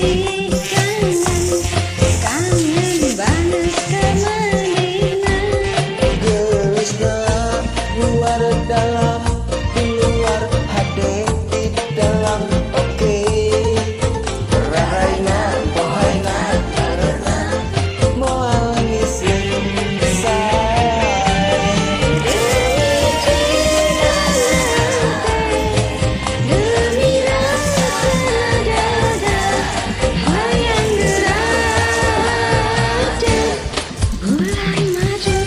Kangen, kangen banget kemanehna. Gelisna luar dalam, di luar hade di dalam oke. Rahaina, pohaina, karena moal selesai. Demi rasa dada hayang gerak bulan madu.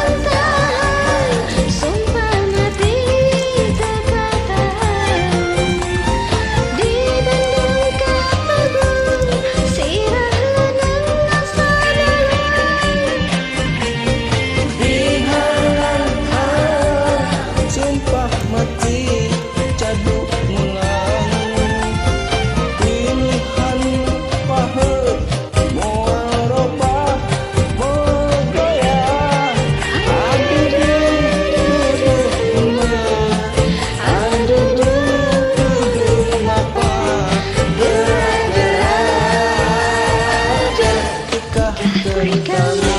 Ditahan-tahan, sumpah mati terkatahan. Di Bandung kapagung, sirah lenang asa dalam. Dihalang-halang, sumpah mati cadu mulang. Pilihan paheut moal robah moal goyah. Aduh duh mah, aduh duh mapa. Gerak-gerak tikah kami.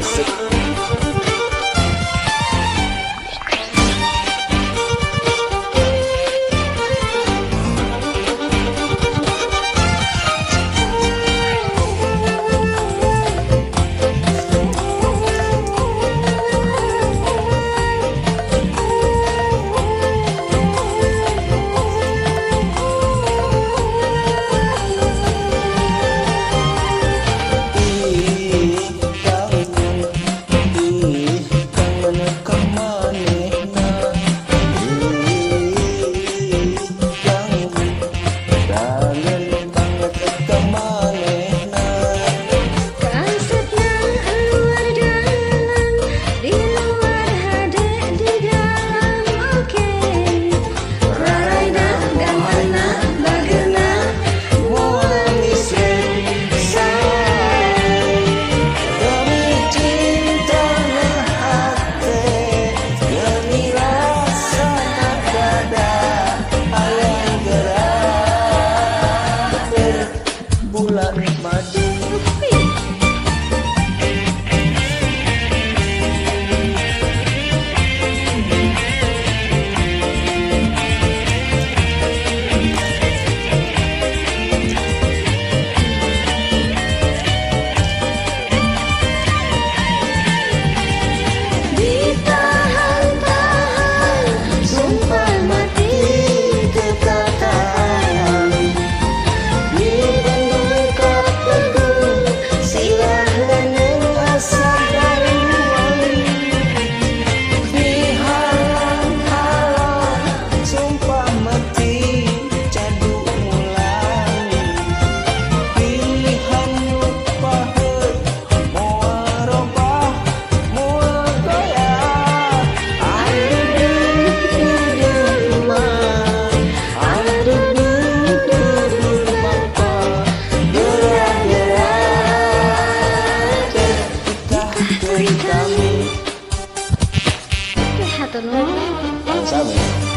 Asik. Ih, kangen, ih, kangen ka manehna. Ih, kangen, kangen banget ka manehna. Kasetna luar dalam, di luar hade di dalam oke. Raraina, gantengna, bageuna, Moal selesai. Demi cinta hati, demi rasa dada, hayang gerak bulan madu. Ditahan-tahan, sumpah mati Kekataan di Bandung kapegung, silah leneng asa daruang. Dihalang-halang, sumpah mati cadu mulang. Pilihan paheut moal robah moal goyah. Aduh duh mah, aduh duh mapa. Gerak-gerak tikah kami. Oke, hatur nuhun. Sami.